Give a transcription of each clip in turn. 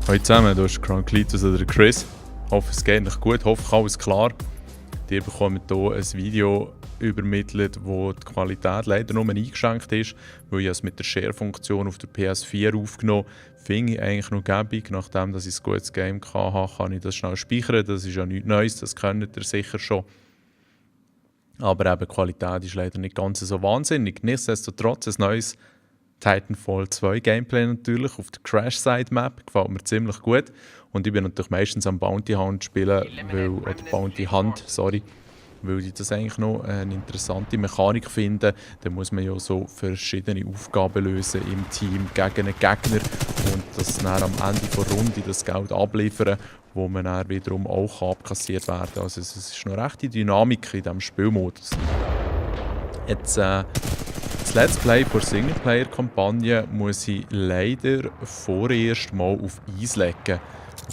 Hallo zusammen, hier ist Cronklitus oder Chris. Ich hoffe, es geht euch gut, ich hoffe, alles klar. Ihr bekommt hier ein Video übermittelt, wo die Qualität leider nur eingeschränkt ist, weil ich es mit der Share-Funktion auf der PS4 aufgenommen habe. Finde ich eigentlich noch gäbig. Nachdem dass ich ein gutes Game hatte, kann ich das schnell speichern. Das ist ja nichts Neues, das kennt ihr sicher schon. Aber eben, die Qualität ist leider nicht ganz so wahnsinnig. Nichtsdestotrotz ein neues Titanfall 2 Gameplay natürlich auf der Crash-Side Map, gefällt mir ziemlich gut. Und ich bin natürlich meistens am Bounty Hunt spielen, weil ich das eigentlich noch eine interessante Mechanik finde. Da muss man ja so verschiedene Aufgaben lösen im Team gegen einen Gegner und das dann am Ende der Runde das Geld abliefern, wo man dann wiederum auch abkassiert werden kann. Also es ist noch rechte Dynamik in diesem Spielmodus. Jetzt, das Let's Play der Singleplayer-Kampagne muss ich leider vorerst mal auf Eis legen,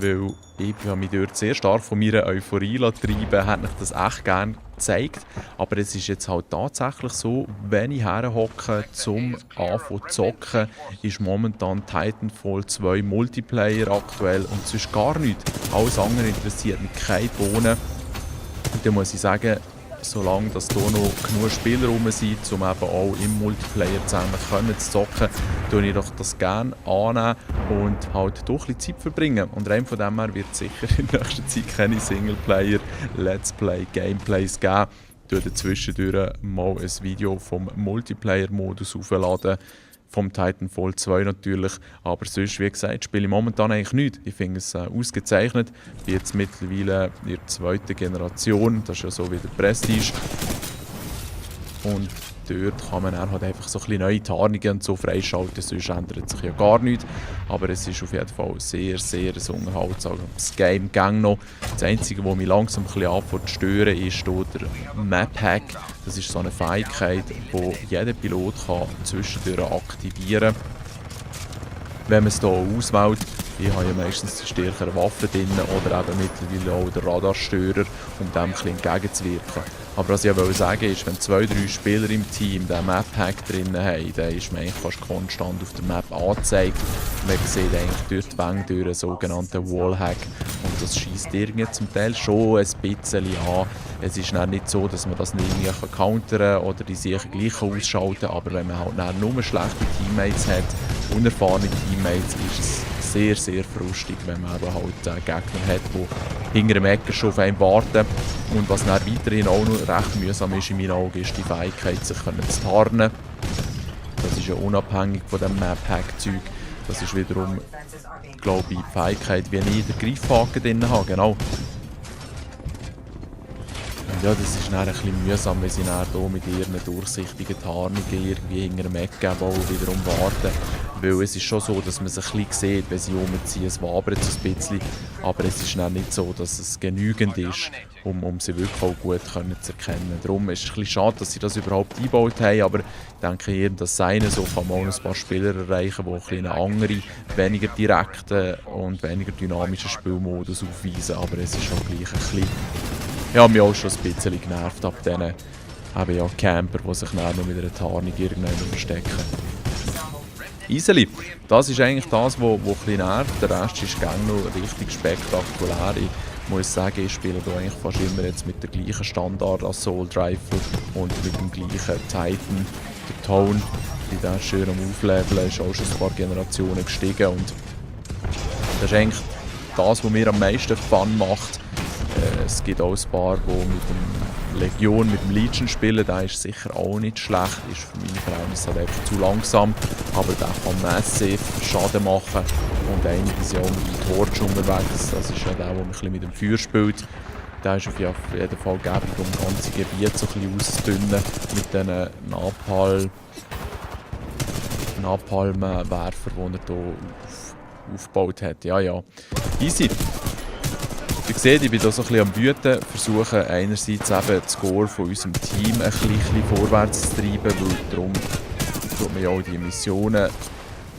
weil ich habe mich dort sehr stark von meiner Euphorie getrieben, hätte ich das echt gerne gezeigt. Aber es ist jetzt halt tatsächlich so, wenn ich herhocke zum Anfangen zu zocken, ist momentan Titanfall 2 Multiplayer aktuell und sonst gar nichts. Alles andere interessiert mich keine Bohne. Und dann muss ich sagen, solange dass hier noch genug Spieler rum sind, um eben auch im Multiplayer zusammen zu zocken, tue ich doch das gerne annehmen und halt doch ein bisschen Zeit verbringen. Und rein von dem her wird es sicher in nächster Zeit keine Singleplayer-Let's Play-Gameplays geben. Ich werde zwischendurch mal ein Video vom Multiplayer-Modus aufladen, vom Titanfall 2 natürlich, aber sonst, wie gesagt, spiele ich momentan eigentlich nichts. Ich finde es ausgezeichnet. Ich bin jetzt mittlerweile in der zweiten Generation, das ist ja so wie der Prestige. Und dort kann man dann halt einfach so ein bisschen neue Tarnungen und so freischalten, sonst ändert sich ja gar nichts. Aber es ist auf jeden Fall sehr, sehr ein unterhaltsames Game. Noch. Das Einzige, was mich langsam ein bisschen anfängt zu stören, ist hier der Map-Hack. Das ist so eine Fähigkeit, die jeder Pilot kann zwischendurch aktivieren kann, wenn man es hier auswählt. Ich habe ja meistens die stärkeren Waffen drin oder eben mittlerweile auch den Radarstörer, um dem ein bisschen entgegenzuwirken. Aber was ich wollte sagen ist, wenn 2-3 Spieler im Team den Map-Hack drin haben, dann ist man eigentlich fast konstant auf der Map angezeigt. Man sieht eigentlich durch die Wände durch einen sogenannten Wallhack. Und das schießt irgendwie zum Teil schon ein bisschen an. Es ist dann nicht so, dass man das nicht irgendwie countern kann oder die sich gleich ausschalten kann. Aber wenn man halt dann nur schlechte Teammates hat, unerfahrene Teammates, ist es sehr, sehr frustig, wenn man eben halt Gegner hat, die hinter dem Ecken schon auf einen warten. Und was dann weiterhin auch noch recht mühsam ist in meinen Augen, ist die Fähigkeit, sich zu tarnen. Das ist ja unabhängig von dem Map-Hack-Zeug. Das ist wiederum, glaube ich, die Fähigkeit, wie ich den Greifhaken drin habe. Genau. Und ja, das ist dann ein bisschen mühsam, wenn sie dann hier mit ihren durchsichtigen Tarnungen irgendwie hinter dem Eck geben und wiederum warten. Weil es ist schon so, dass man sich ein bisschen sieht, wenn sie umziehen. Es wabert ein bisschen, aber es ist dann nicht so, dass es genügend ist, um sie wirklich auch gut zu erkennen. Darum ist es ein bisschen schade, dass sie das überhaupt eingebaut haben, aber ich denke, eher das Seine, so kann man auch ein paar Spieler erreichen, die ein bisschen einen anderen, weniger direkten und weniger dynamischen Spielmodus aufweisen. Aber es ist auch gleich ein bisschen... Ich habe mich auch schon ein bisschen genervt ab diesen eben ja, Camper, die sich dann noch mit einer Tarnung irgendwann verstecken. Easily. Das ist eigentlich das, was ein bisschen nervt. Der Rest ist gerne noch richtig spektakulär. Ich muss sagen, ich spiele hier eigentlich fast immer jetzt mit der gleichen Standard Assault Rifle und mit dem gleichen Titan. Der Tone, der ist schön am Aufleveln, ist auch schon ein paar Generationen gestiegen. Und das ist eigentlich das, was mir am meisten Fun macht. Es gibt auch ein paar, die mit dem Legion, mit dem Legion spielen. Der ist sicher auch nicht schlecht, ist für meine Verhältnisse halt einfach zu langsam. Aber der kann massiv Schaden machen. Und einige sind auch mit dem Torch unterwegs. Das ist ja der ein bisschen mit dem Feuer spielt. Der ist auf jeden Fall gäbig, um das ganze Gebiet so ein bisschen auszudünnen. Mit diesen Napalm-Werfer, die er hier aufgebaut hat. Ja, ja. Easy. Ihr seht, ich bin hier so ein bisschen am Wüten, versuche einerseits eben das Score von unserem Team ein bisschen vorwärts zu treiben, weil darum tut man ja auch die Missionen am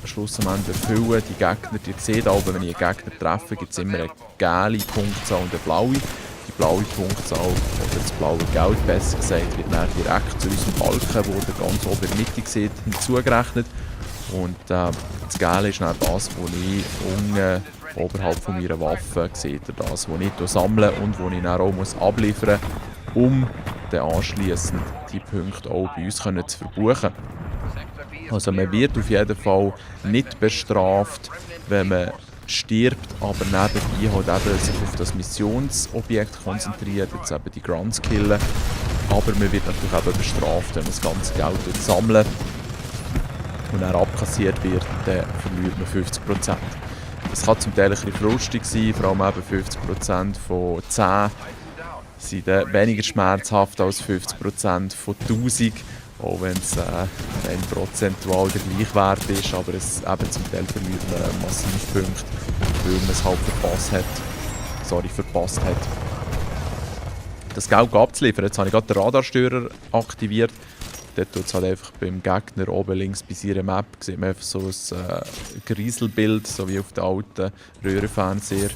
Schluss am Ende erfüllen. Die Gegner, ihr seht auch, wenn ich einen Gegner treffe, gibt es immer eine gelbe Punktzahl und eine blaue. Die blaue Punktzahl, oder das blaue Geld besser gesagt, wird dann direkt zu unserem Balken, wo ihr ganz oben in der Mitte seht, hinzugerechnet. Und das Gelbe ist dann das, was ich unten Oberhalb von meiner Waffe seht ihr das, was ich sammle und was ich dann auch abliefern muss, um dann anschliessend die Punkte auch bei uns zu verbuchen. Also man wird auf jeden Fall nicht bestraft, wenn man stirbt, aber nebenbei halt eben sich auf das Missionsobjekt konzentriert, jetzt eben die Grunts killen. Aber man wird natürlich eben bestraft, wenn man das ganze Geld sammelt und dann abkassiert wird, dann verliert man 50%. Das kann zum Teil ein bisschen frustig sein, vor allem eben 50% von 10 sind weniger schmerzhaft als 50% von 1000. Auch wenn es prozentual der gleiche Wert ist, aber es eben zum Teil verliert man massiv Punkte, weil man es halt verpasst hat. Das Geld abzuliefern. Jetzt habe ich gerade den Radarstörer aktiviert. Dort tut es halt einfach beim Gegner oben links bei seiner Map, sieht man einfach so ein Grieselbild, so wie auf den alten Röhrenfernseher.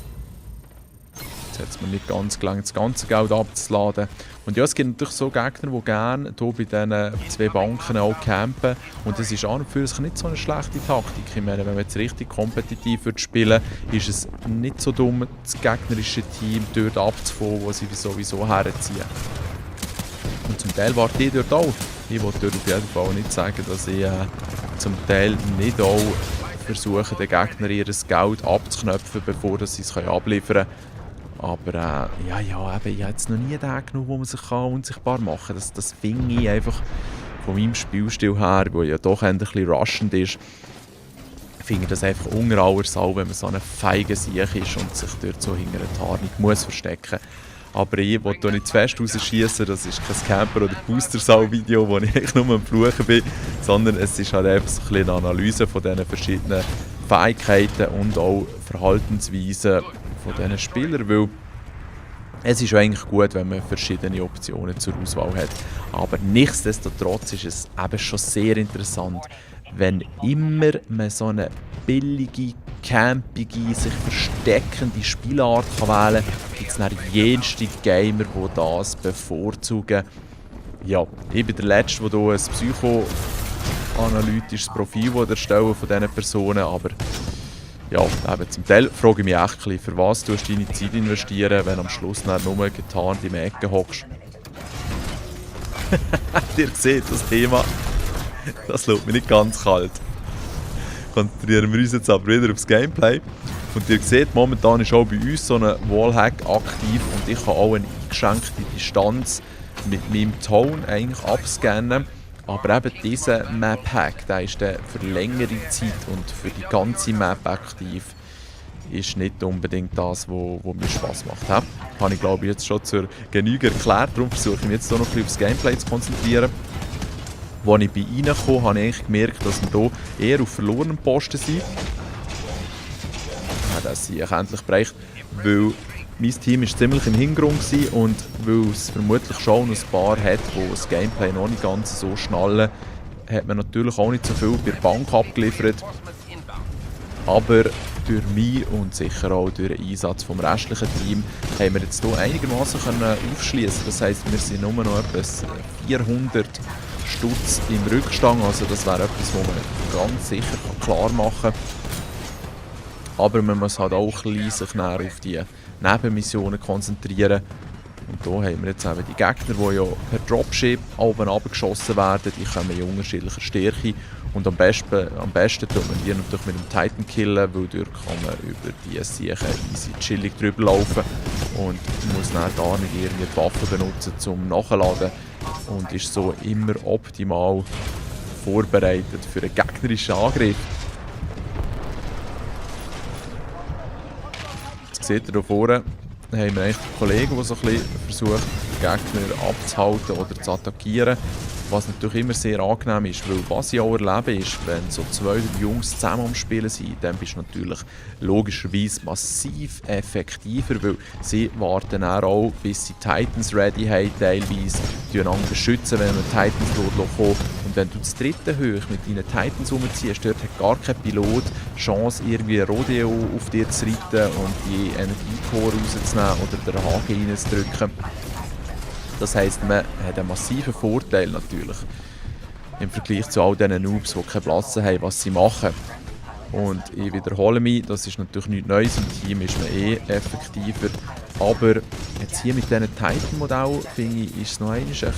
Jetzt hat es mir nicht ganz gelangt, das ganze Geld abzuladen. Und ja, es gibt natürlich so Gegner, die gerne hier bei diesen 2 Banken auch campen. Und das ist an und für sich nicht so eine schlechte Taktik. Ich meine, wenn man jetzt richtig kompetitiv spielen würde, ist es nicht so dumm, das gegnerische Team dort abzufahren, wo sie sowieso herziehen. Und zum Teil warte ich dort auch. Ich will dort auf jeden Fall nicht sagen, dass ich zum Teil nicht auch versuche, den Gegner ihr Geld abzuknöpfen, bevor sie es abliefern können. Aber ich habe jetzt noch nie den genommen, wo man sich unsichtbar machen kann. Das finde ich einfach von meinem Spielstil her, der ja doch ein bisschen rushend ist, finde ich das einfach unter aller Sau, wenn man so ein feiger Sieg ist und sich dort so hinter einer Tarnung muss verstecken. Aber ich will hier nicht zu fest rausschießen, das ist kein Camper- oder Booster-Sau-Video, wo ich eigentlich nur am Fluchen bin, sondern es ist halt einfach so ein bisschen eine Analyse von diesen verschiedenen Fähigkeiten und auch Verhaltensweisen von diesen Spielern, weil es ist eigentlich gut, wenn man verschiedene Optionen zur Auswahl hat. Aber nichtsdestotrotz ist es eben schon sehr interessant, wenn immer man so eine billige, campige, sich versteckende Spielart wählen kann, gibt es dann jenste Gamer, die das bevorzugen. Ja, ich bin der Letzte, der hier ein psychoanalytisches Profil erstellen von diesen Personen, aber ja, eben zum Teil frage ich mich echt ein bisschen, für was du deine Zeit investieren, wenn am Schluss dann nur getarnt in der Ecke hockst. Ihr seht das Thema, das lässt mich nicht ganz kalt. Konzentrieren wir uns jetzt aber wieder aufs Gameplay. Und ihr seht, momentan ist auch bei uns so ein Wallhack aktiv und ich kann auch eine eingeschränkte Distanz mit meinem Tone eigentlich abscannen. Aber eben dieser Map-Hack, der ist dann für längere Zeit und für die ganze Map aktiv, ist nicht unbedingt das, was mir Spass macht. Das habe ich, glaube ich, jetzt schon zur Genüge erklärt. Darum versuche ich mich jetzt noch ein bisschen aufs Gameplay zu konzentrieren. Als ich bei ihnen kam, habe ich eigentlich gemerkt, dass wir hier eher auf verlorenen Posten sind. Ja, das sehe ich endlich bereicht, weil mein Team war ziemlich im Hintergrund und weil es vermutlich schon ein paar hat, die das Gameplay noch nicht ganz so schnallen, hat man natürlich auch nicht so viel bei der Bank abgeliefert. Aber durch mich und sicher auch durch den Einsatz des restlichen Teams haben wir jetzt hier einigermaßen aufschließen. Das heisst, wir sind nur noch etwa 400 Stutz im Rückstand. Also das wäre etwas, was man ganz sicher klar machen kann. Aber man muss halt auch ein bisschen sich auf die Nebenmissionen konzentrieren. Und hier haben wir jetzt eben die Gegner, die ja per Dropship oben abgeschossen werden. Die kommen in unterschiedlicher Stärke. Und am besten tut man die natürlich mit dem Titan killen, weil dort kann man über die Siechen easy chillig drüber laufen und muss dann gar nicht irgendwie die Waffen benutzen zum Nachladen und ist so immer optimal vorbereitet für einen gegnerischen Angriff. Jetzt seht ihr hier vorne, haben wir eigentlich Kollegen, die so ein bisschen versuchen, die Gegner abzuhalten oder zu attackieren. Was natürlich immer sehr angenehm ist, weil was ich auch erlebe ist, wenn so 2 Jungs zusammen am Spielen sind, dann bist du natürlich logischerweise massiv effektiver, weil sie warten auch, bis sie Titans ready haben, teilweise, die einander beschützen, wenn man Titans kommt. Und wenn du das dritte hoch mit deinen Titans rumziehst, dort hat gar kein Pilot Chance, irgendwie ein Rodeo auf dir zu reiten und die Energiecore rauszunehmen oder den Haken reinzudrücken. Das heisst, man hat einen massiven Vorteil natürlich im Vergleich zu all diesen Noobs, die keine Platz haben, was sie machen. Und ich wiederhole mich, das ist natürlich nichts Neues, im Team ist man effektiver. Aber jetzt hier mit diesen Titan-Modellen, finde ich, ist es noch ein bisschen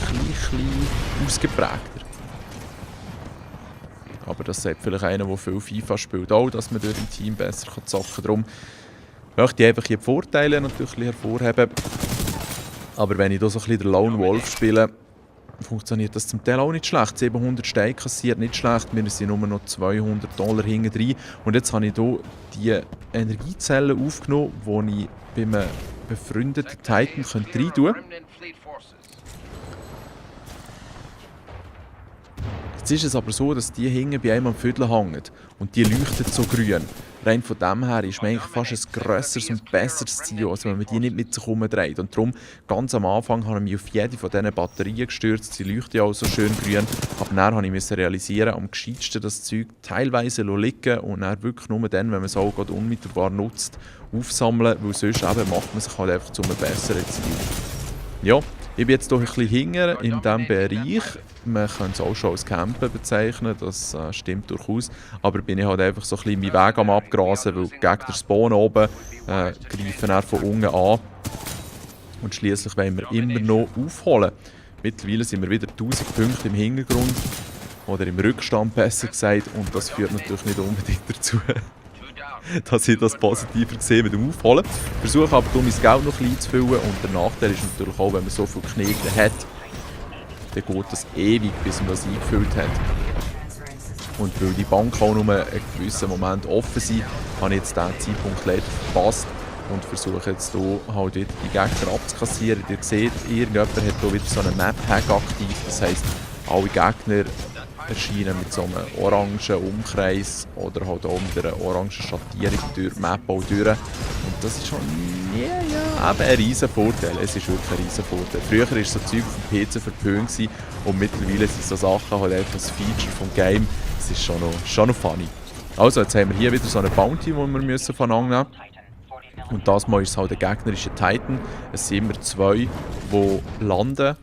ausgeprägter. Aber das sagt vielleicht einer, der viel FIFA spielt, auch, dass man durch im Team besser zocken kann. Darum möchte ich einfach hier die Vorteile natürlich hervorheben. Aber wenn ich hier so ein bisschen den Lone Wolf spiele, funktioniert das zum Teil auch nicht schlecht. 700 Steine kassiert, nicht schlecht. Wir sind nur noch $200 hinten drin. Und jetzt habe ich hier die Energiezellen aufgenommen, die ich bei einem befreundeten Titan rein tun könnte. Jetzt ist es aber so, dass die hinten bei einem am Viertel hängen und die leuchten so grün. Rein von dem her ist man eigentlich fast ein grösseres und besseres Ziel, als wenn man die nicht mit sich herumdreht. Und darum, ganz am Anfang habe ich mich auf jede von diesen Batterien gestürzt. Sie leuchten ja auch so schön grün. Aber dann musste ich realisieren, am gescheitsten das Zeug teilweise liegen und dann wirklich nur dann, wenn man es auch unmittelbar nutzt, aufsammeln. Weil sonst eben macht man sich halt einfach zu einem besseren Ziel. Ja, ich bin jetzt hier ein bisschen hinten in diesem Bereich. Man kann es auch schon als Campen bezeichnen, das stimmt durchaus. Aber bin ich halt einfach so ein bisschen meinen Weg am Abgrasen, weil die Gegner spawnen oben, greifen dann von unten an. Und schliesslich wollen wir immer noch aufholen. Mittlerweile sind wir wieder 1000 Punkte im Hintergrund. Oder im Rückstand besser gesagt. Und das führt natürlich nicht unbedingt dazu, dass ich das positiver sehe mit dem Aufholen. Ich versuche aber, mein Geld noch klein zu füllen. Und der Nachteil ist natürlich auch, wenn man so viele Knete hat, dann geht das ewig, bis man das eingefüllt hat. Und weil die Bank auch nur einen gewissen Moment offen sind, habe ich jetzt diesen Zeitpunkt leider verpasst und versuche jetzt hier halt wieder die Gegner abzukassieren. Ihr seht, irgendjemand hat hier wieder so einen Map-Hack aktiv, das heisst, alle Gegner erscheinen mit so einem orangen Umkreis oder halt auch mit einer orangen Schattierung durch die Map auch durch. Und das ist schon eben ein riesen Vorteil. Es ist wirklich ein riesen Vorteil. Früher war so Zeug auf dem PC verpönt und mittlerweile sind so Sachen halt einfach ein Feature vom Game. Das ist schon noch funny. Also, jetzt haben wir hier wieder so eine Bounty, die wir müssen voneinander nehmen. Und das Mal ist es halt der gegnerische Titan. Es sind immer zwei, die landen.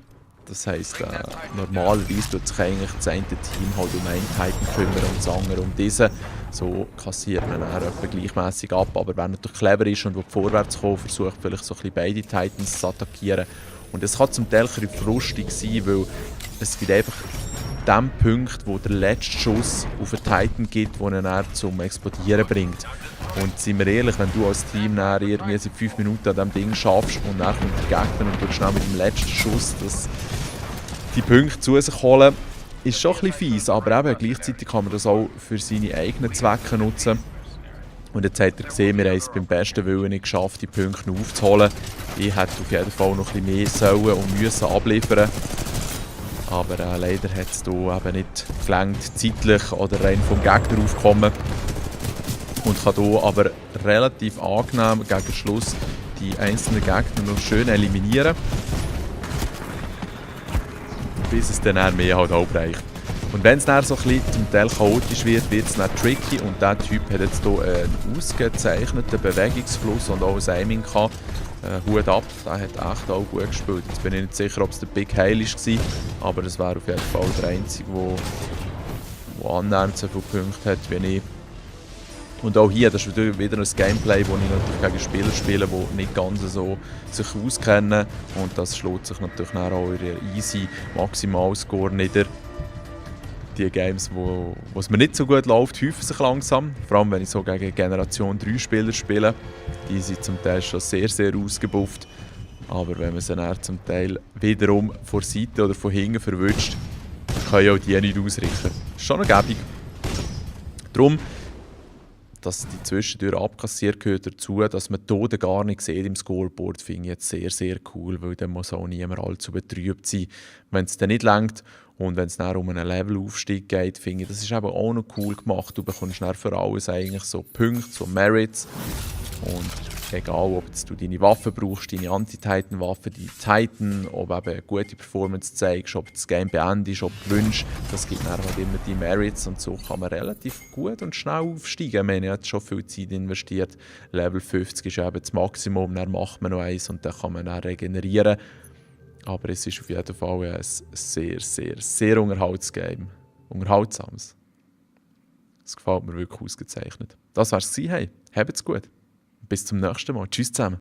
Das heisst, normalerweise tut sich eigentlich das eine Team halt um einen Titan kümmern und das andere um diesen. So kassiert man dann etwa gleichmässig ab. Aber wer natürlich clever ist und will vorwärts kommen, versucht vielleicht so ein bisschen beide Titans zu attackieren. Und es kann zum Teil ein bisschen frustig sein, weil es gibt einfach den Punkt, wo der letzte Schuss auf einen Titan gibt, der ihn dann zum Explodieren bringt. Und seien wir ehrlich, wenn du als Team dann irgendwie seit 5 Minuten an diesem Ding schaffst und dann kommt der Gegner und du schnell mit dem letzten Schuss die Punkte zu sich holen, ist schon ein bisschen fies, aber eben gleichzeitig kann man das auch für seine eigenen Zwecke nutzen. Und jetzt hat er gesehen, wir haben es beim besten Willen nicht geschafft, die Punkte noch aufzuholen. Ich hätte auf jeden Fall noch ein bisschen mehr sollen und müssen abliefern. Aber leider hat es hier eben nicht gelangt, zeitlich oder rein vom Gegner aufkommen. Und kann hier aber relativ angenehm gegen Schluss die einzelnen Gegner noch schön eliminieren. Bis es dann mehr halt auch reicht. Und wenn es dann so ein bisschen zum Teil chaotisch wird, wird es dann tricky. Und dieser Typ hat jetzt hier einen ausgezeichneten Bewegungsfluss und auch ein Aiming gehabt. Hut ab, der hat echt auch gut gespielt. Jetzt bin ich nicht sicher, ob es der Big Hale war, aber das wäre auf jeden Fall der Einzige, der annähernd so viele Punkte hat wie ich. Und auch hier, das ist wieder ein Gameplay, das ich natürlich gegen Spieler spiele, die nicht ganz so sich auskennen. Und das schlägt sich natürlich auch in der easy Maximalscore nieder. Die Games, wo es mir nicht so gut läuft, häufen sich langsam. Vor allem, wenn ich so gegen Generation 3 Spieler spiele. Die sind zum Teil schon sehr, sehr ausgebufft. Aber wenn man sie dann zum Teil wiederum von der Seite oder von hinten verwünscht, können auch die nicht ausrichten. Das ist schon noch gäbig. Darum, dass die Zwischentür abkassiert, gehört dazu, dass man Tode gar nicht sieht im Scoreboard, finde ich jetzt sehr, sehr cool, weil dann muss auch niemand allzu betrübt sein, wenn es dann nicht reicht. Und wenn es dann um einen Levelaufstieg geht, finde ich, das ist eben auch noch cool gemacht. Du bekommst dann für alles eigentlich so Punkte, so Merits. Und egal, ob jetzt du deine Waffen brauchst, deine Anti-Titan-Waffen, die Titan, ob eben eine gute Performance zeigst, ob das Game beendest, ob du wünschst, das gibt dann halt immer die Merits und so kann man relativ gut und schnell aufsteigen. Ich habe jetzt schon viel Zeit investiert. Level 50 ist eben das Maximum, dann macht man noch eins und dann kann man dann regenerieren. Aber es ist auf jeden Fall ein sehr, sehr, sehr unterhaltsames Game. Unterhaltsames. Das gefällt mir wirklich ausgezeichnet. Das war es. Hey, habt's gut. Bis zum nächsten Mal. Tschüss zusammen.